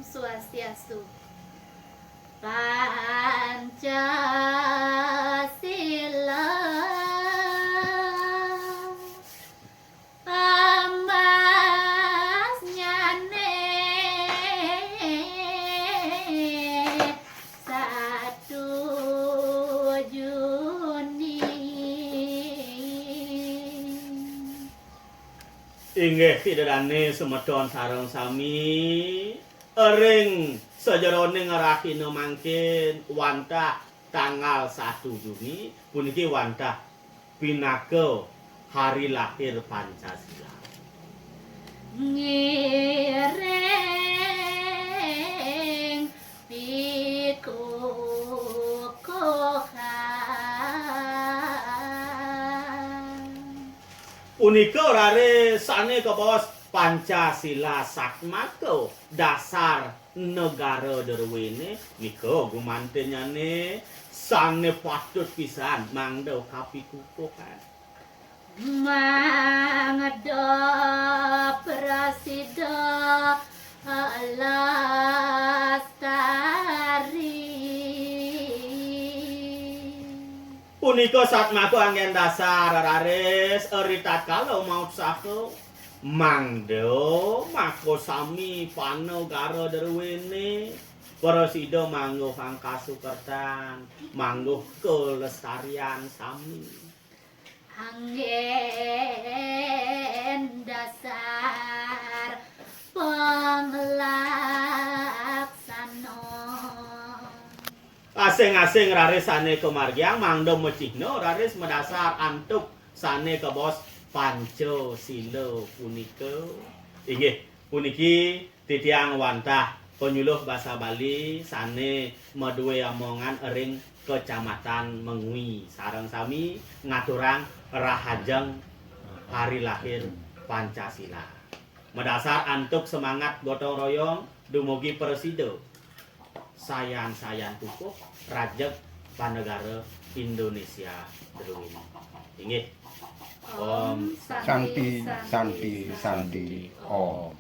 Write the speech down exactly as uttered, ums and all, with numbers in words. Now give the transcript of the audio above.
Swastiastu. Pancasila ambasnyane satu Juni. Inggih pidadane semeton sareng sami, ring sajeroning rahina mangkin wantah tanggal satu Juni puniki wantah pinaka hari lahir Pancasila. Ngiring pikukuhan. Punika raris sane kabaos Pancasila satmaka dasar negara druene, nika gumantinnyane sane patut pisan mangda kapikukuhan. Mangda prasida lestari. Punika satmaka anggen dasar raris ri tatkala mautsaha mangda makasami panegara druene prasida mangguhang kasukertan, mangguh kelestarian sami. Anggen dasar panglaksana. Asing-asing raris sane kamargiang mangda macihna raris madasar antuk sane kabaos Pancasila punika. Inggih, puniki titiang wantah panyuluh basa Bali sane madue amongan ring Kecamatan Mengwi sareng sami ngaturang rahajeng hari lahir Pancasila. Madasar antuk semangat gotong royong dumugi prasida sayan-sayan kukuh rajeg panegara Indonesia druene. Inggih. Om Santi, Santi, Santi, Om.